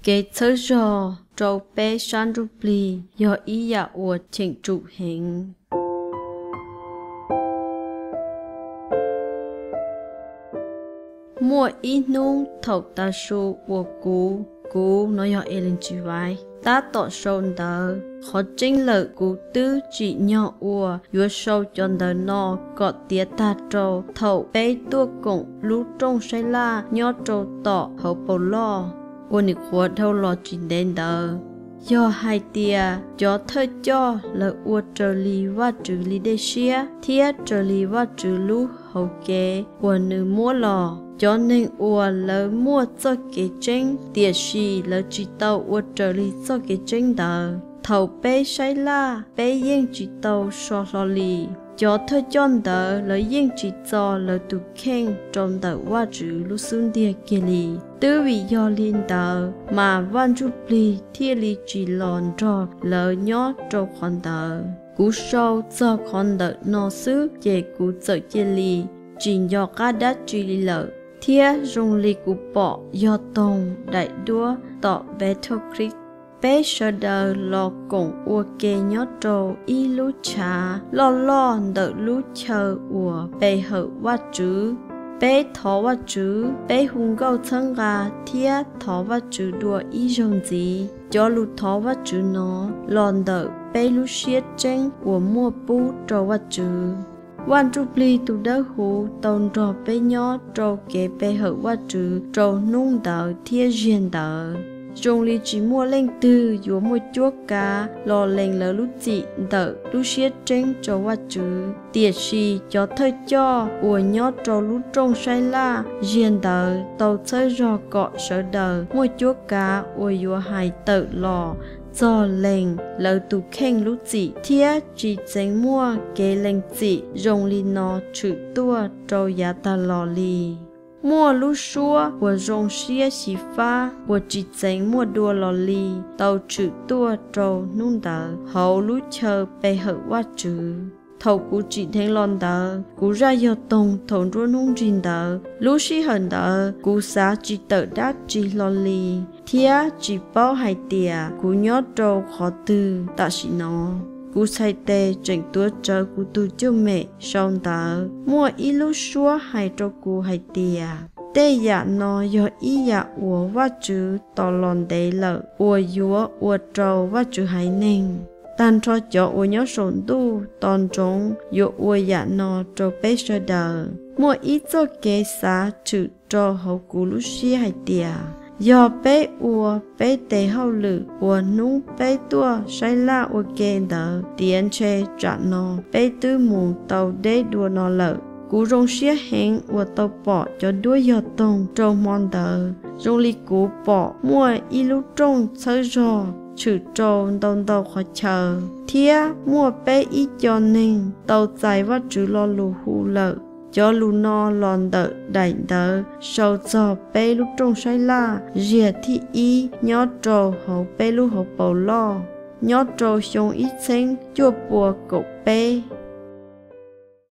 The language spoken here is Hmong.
Kev txhawb zog rau peb sab ntsuj plig yog ib yam uas cheem tsum heev. Muaj ib hnub thaum tav su uas kuv, kuv Ellen G. White, tab tom sau ntawv, qhov tseeb lawm kuv twb tsim nyog uas yuav sau cov ntawv no kom tiav tag rau thaum peb tuaj koom lub rooj sab laj nyob rau tom hauv paus loj uas nws qhuav dhau los tsis ntev ntawd. Yog hais tias cov thawj coj lawv ua raws li Vajtswv li dej siab thiab raws li Vajtswv lub hauv kev uas Nws muab los, cov neeg uas lawv muaj txoj kev tseeb tiam sis lawv tsis tau ua raws li txoj kev tseeb ntawd, thaum peb sab laj peb yeej tsis tau so hlo li. Cov thawj coj ntawd lawv yeej tsis txo lawv tus kheej rau ntawm Vajtswv lub xub ntiag kiag li. Twb vim yog li ntawd mas Vaj Ntsujplig thiaj li tsis los nrog lawv nyob rau qhov ntawd. Kuv sau txog qhov ntawm no xwb ces kuv txawm cia li tsis nco qab dab tsi li lawm, thiab zoo li kuv pom yog toog daim duab tom Battle Creek. Peb sawv daws los koom ua ke nyob rau ib lub chav loj loj ntawm lub chaw uas pe hawm Vajtswv. Peb thov Vajtswv, peb hu nkauj txhawb nqa thiab thov Vajtswv dua ib zaug ntxiv. Cov lus thov Vajtswv no los ntawm peb lub siab tseeb uas muaj pub rau Vajtswv. Vaj Ntsujplig tus Dawbhuv tau nrog peb nyob rau kev pe hawm Vajtswv rau hnub ntawd thiab ziag ntawd. Zoo li tsis muaj leej twg yuav muaj cuab kav los lees lawv lub txim ntawm lub siab tseeb rau Vajtswv, tiam sis cov thawj coj uas nyob rau lub rooj sab laj ziag ntawd tau txhawb zog kom sawv daws muaj cuab kav uas yuav hais tawm los txog lees lawv tus kheej lub txim, thiab tsis txeev muaj kev lees txim zoo li no tshwm tuaj rau yav tag los li. Muaj lub suab uas zoo siab xyiv fab uas tsis txeev muaj dua los li tau tshwm tuaj rau hnub ntawd hauv lub chaw pe hawm Vajtswv. Thaum kuv tsim dheev los ntawd kuv zaj yog toog thaum nruab hnub nrig ntawd, lub sij hawm ntawd kuv xav tsis tawm dab tsi hlo li thiab tsis paub hais tias kuv nyob rau qhov twg tam sim no. Kuv txhais tes tseem tuav rawv kuv tus cuj mem sau ntawv, muaj ib lub suab hais rau kuv hais tias tej yam no yog ib yam uas Vajtswv tos los ntev lawm uas yuav ua rau Vajtswv haiv neeg, tag nrho cov uas nyob saum ntuj tos ntsoov yuav ua yam no rau peb sawv daws. Muaj ib txoj kev xav tshwm rau hauv kuv lub siab hais tias yog peb ua peb tes hauj lwm uas hnub peb tuaj sab laj ua ke ntawd tiav ntshe tsam no peb twb mus tau deb dua no lawm. Kuv zoo siab heev uas tau pom cov duab yog toog rau hmo ntawd zoo li kuv pom muaj ib lub rooj txhawb zog tshwm rau ntau ntau qhov chaw, thiab muaj peb ib co neeg tau txais Vajtswv lo lus hu lawm. Cov lus no los ntawm daim ntawv sau txog peb lub rooj sab laj ziag thib ib nyob rau hauv peb lub hauv paus loj nyob rau xyoo ib txhiab cuaj pua kaum peb.